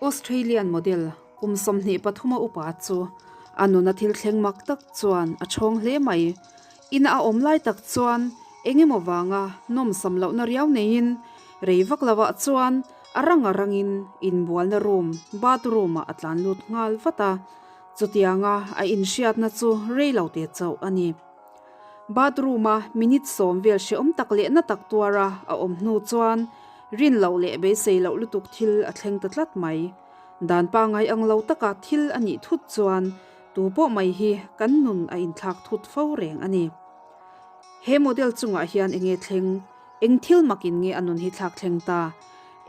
Australian model kum 23 a upa chu a nuna thil thleng mak tak chuan a chhawng hle mai. Ina a awm lai tak chuan eng emaw vanga nawmsam lohna riau neiin rei vak lovah chuan a rang a rangin inbualna room, bathroom, ah a tlan lut nghal vat a. Chutianga a inhriatna chu rei lo te chauh a ni. Bathroom a minute sawm vel hrehawm tak leh na tak tuara a awm hnu chuan rin loh leh beisei loh lutuk thil a thleng ta tlat mai. Dan pangai ang lo taka thil a nih thut chuan tu pawh mai hi kan nun a inthlak thut fo reng a ni. He model chungah hian enge thleng? Eng thil makin nge a nun hi thlak thleng ta?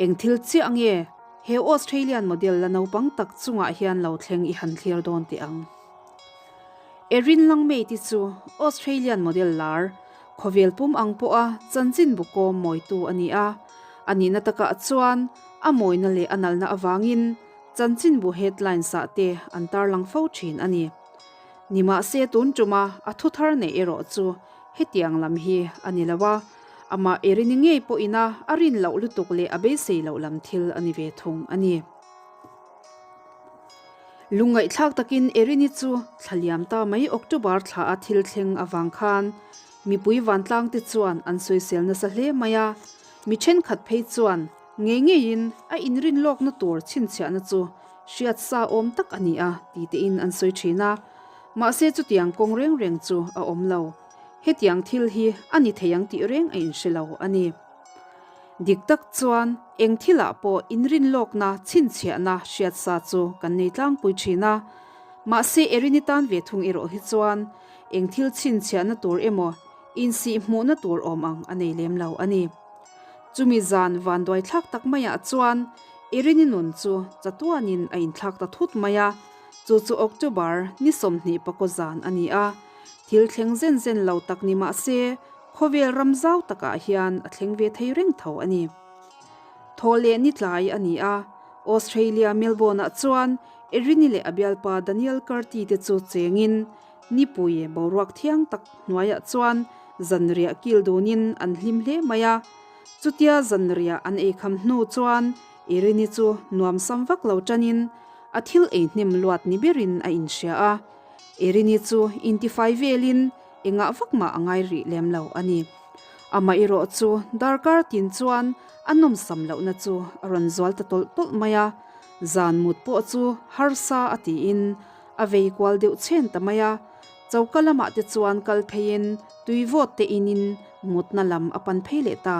Eng thil chiah nge he Australian model la naupang tak chungah hian lo thleng i han thlir dawn teh ang? Erin Langmate-i chu Australian model lar, khawvel pum ang pawha chanchin bukawm mawitu a ni a. A nihna takah chuan a mawina leh a nalhna avangin chanchinbu headlines-ah te an tarlang fo thin a ni. Nimahse tun tuma a thuthar neih erawh chu hetiang lam hi a ni lo a, amah Erin-i ngei pawhina a rin loh lutuk leh a beisei loh lam thil a ni ve thung a ni. Lungngaihthlak takin Erini chu thla liam ta mai October thla a thil thleng avang khan mipui vantlang te chuan an sawisel nasa hle mai a, mi thenkhat phei chuan ngei ngeiin a inrin lawkna tur chhinchhiahna chu hriat sa awm tak a ni a ti tein an sawi thin a, mahse chutiang kawng reng reng chu a awm lo. Hetiang thil hi a ni thei ang tih reng a inhre lo a ni. Dik tak chuan eng thilah pawh inrinlawkna chhinchhiahna hriatsa chu kan nei tlangpui thin a, mahse Erin-i tan ve thung erawh hi chuan eng thil chhinchhiahna tur emaw insih hmuhna tur awm ang a nei lem lo a ni. Chumi zan vanduaithlak tak maiah chuan Erin-i nun chu chatuanin a inthlak ta thut mai a, chu chu October ni 20 pakaw zan a ni a, thil thleng zen zen lo tak ni mahse Khawvel ram zau takah hian a thleng ve thei reng tho a ni. Thaw leh ni tlai a ni a, Australia Melbourne-ah chuan Erini leh a bialpa Daniel Carty te chu chengin nipui boruak thiang tak hnuaiah chuan zanriah kil dunin an hlim hle mai a. Chutia zanriah an eikham hnu chuan Erini chu nuamsam vak lo tanin a thil ei hnem luat ni berin a inhria a. Erini chu intifai velin Engah vak mah a ngai rih lem lo a ni. Amah erawh chu darkar tin chuan a nawmsam lohna chu a rawn zual ta tawlh tawlh mai a, zan mut pawh chu harsa a tiin a vei kual deuh chhen ta mai a. Choka lamah te chuan kal pheiin tui vawt te inin mutna lam a pan phei leh ta.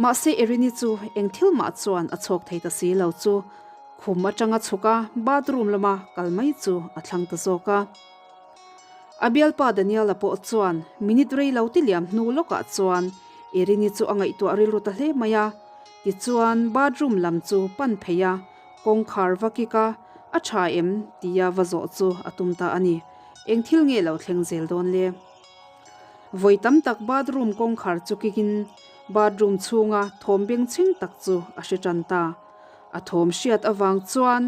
Mahse Erini chu eng thil mah chuan a chhawk thei ta si lo chu khum atanga chhuk a bathroom lama kal mai chu a thlang ta zawk a. A bialpa Daniela pawh chuan minute rei lo ti liam hnu lawkah chuan Erini chu a ngaihtuah rilru ta hle mai a. Tichuan bathroom lam chu pan phei a, kawngkhar va kik a, a tha em tia va zawh chu a tum ta a ni. Eng thil nge lo thleng zel dawn le? Vawi tam tak bathroom kawngkhar chu kikin bathroom chhunga thawm bengchheng tak chu a hre tan ta. A thawm hriat avang chuan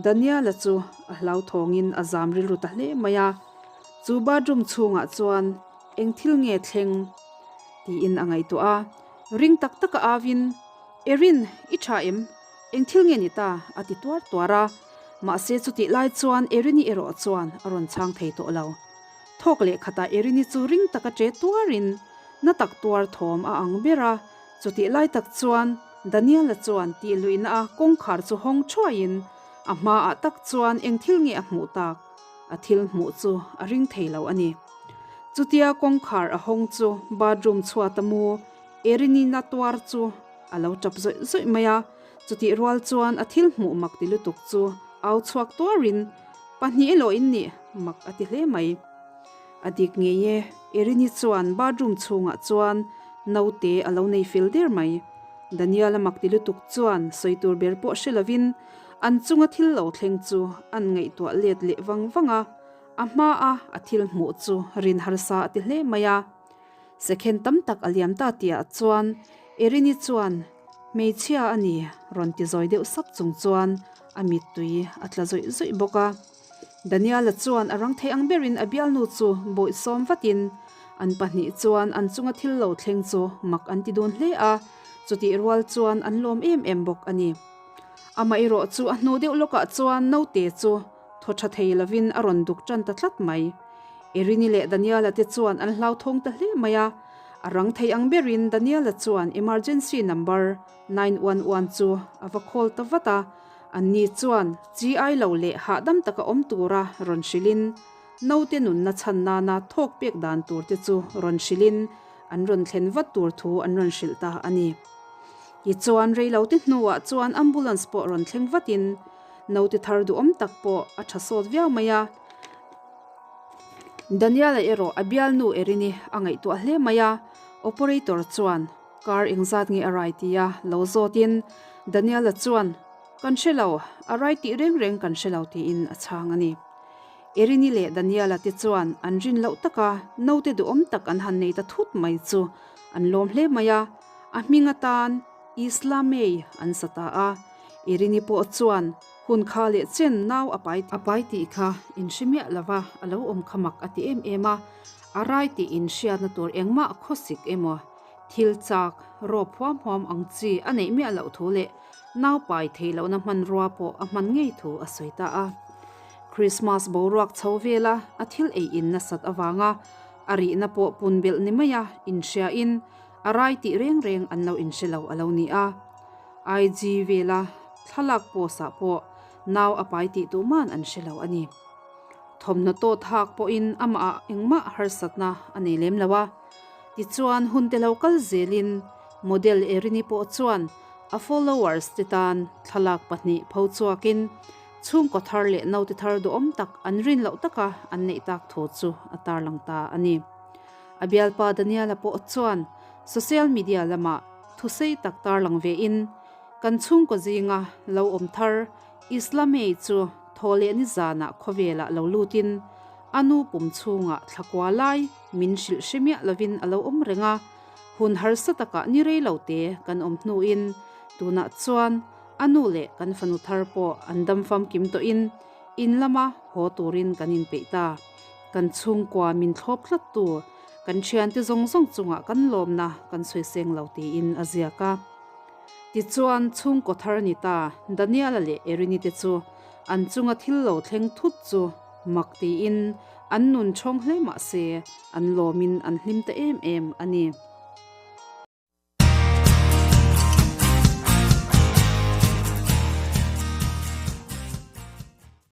Daniela chu a hlauthawngin a zam rilru ta hle mai a, chu bathroom chhungah chuan eng thil nge thleng tiin a ngaihtuah a, ring tak taka auin, Erin, i tha em? Eng thil nge ni ta? a ti tuar tuar a, mahse chutih lai chuan Erin-i erawh chuan a rawn chhang thei tawh lo. Thawk leh khatah Erin-i chu ring taka che tuarin na tak tuar thawm a ang ber a, chutih lai tak chuan Daniela chuan tih luihna a kawngkhar chu hawng thuaiin a hmaah tak chuan eng thil nge a hmuh tak? A thil hmuh chu a ring thei lo a ni. Chutia kawngkhar a hawng chu bathroom chhuata mu Erinina tuar chu a lo tap zawih zawih mai a, chutih rual chuan a thil hmuh mak ti lutuk chu au chhuak tuarin pahnih elaw in nih mak a ti hle mai. A dik ngei e, Erini chuan bathroom chhungah chuan naute a lo nei fel der mai. Daniel-a mak ti lutuk chuan sawi tur ber pawh hre lovin an chunga thil lo thleng chu an ngaihtuah let leh vang vang a, a hmaa a thil hmuh chu rin harsa a ti hle mai a. Second tam tak a liam ta tihah chuan Erini chuan hmeichhia a ni rawn ti zawi deuh sap chung chuan a mittui a tla zawih zawih bawk a. Daniela chuan a rang thei ang berin a bialnu chu bawih sawm vatin an pahnih chuan an chunga thil lo thleng chu mak an ti dun hle a, chutih rual chuan an lawm em em bawk a ni. Amaherawh chu a hnu deuh lawkah chuan naute chu thaw tha thei lovin a rawn duk tan ta tlat mai. Erini leh Daniela te chuan an hlauthawng ta hle mai a, a rang thei ang berin Daniela chuan emergency number 911 chu a va call ta vat a, anni chuan chi ai lo leh hahdam taka awm tura rawn hrilhin naute nunna chhan nana thawk pek dan tur te chu rawn hrilhin an rawn thlen vat tur thu an rawn hrilh ta a ni. Tichuan reilote hnuah chuan ambulance pawh rawn thleng vatin naute thar duhawm tak pawh a tha sawt viau mai a. Daniela erawh a bialnu Erini a ngaihtuah hle mai a, operator chuan car engzat nge a rai tia lo zawtin Daniela chuan Kan hre lo, a rai tih reng reng kan hre lo tiin a chhang a ni. Erini leh Daniela te chuan an rin loh taka naute duhawm tak an han nei ta thut mai chu an lawm hle mai a, a hming atan Isla May an sa ta a. Erini pawh chuan hun kha leh chen nau a pai a pai tih kha inhre miah lova a lo awm kha mak a ti em em a, a rai tih inhriatna tur engmah khawsik emaw thil chak rawp huam huam ang chi a neih miah loh thu leh nau pai theih lohna hmanrua pawh a hman ngei thu a sawi ta a. Krismas boruak chho vela a thil ei in nasat avanga a rihna pawh pun belh ni maia inhriain a rai tih reng reng an lo inhre lo a lo ni a. IG vela thlalak post ah pawh nau a pai tih tuhman an hre lo a ni. Thawmhnaw tawt hak pawhin amah ah engmah harsatna a nei lem lo a. Tichuan hun te lo kal zelin model Erini pawh chuan a followers te tan thlalak pahnih pho chhuakin chhungkaw thar leh naute thar duhawm tak an rin loh taka an neih tak thu chu a tarlang ta a ni. A bialpa Daniela pawh chuan social media lamah thusei tak tarlang vein kan chhungkaw zinga lo awm thar Islamei chu thaw leh nizanah khawvelah lo lutin a nu pum chhungah thlakua lai min hrilh hre miah lovin a lo awm reng a, hun harsa takah ni rei lo te kan awm hnuin tunah chuan a nu leh kan fanu thar pawh an dam famkim tawhin in lama haw turin kan inpeih ta. Kan chhungkua min thlawp tlattu kan thiante zawng zawng chungah kan lawmna kan sawi seng lo tiin a ziak a. Tichuan chhungkaw thar ni ta Daniela leh Erini te chu an chunga thil lo thleng thut chu mak tiin an nun chhawng hle mah se an lawmin an hlim ta em em a ni.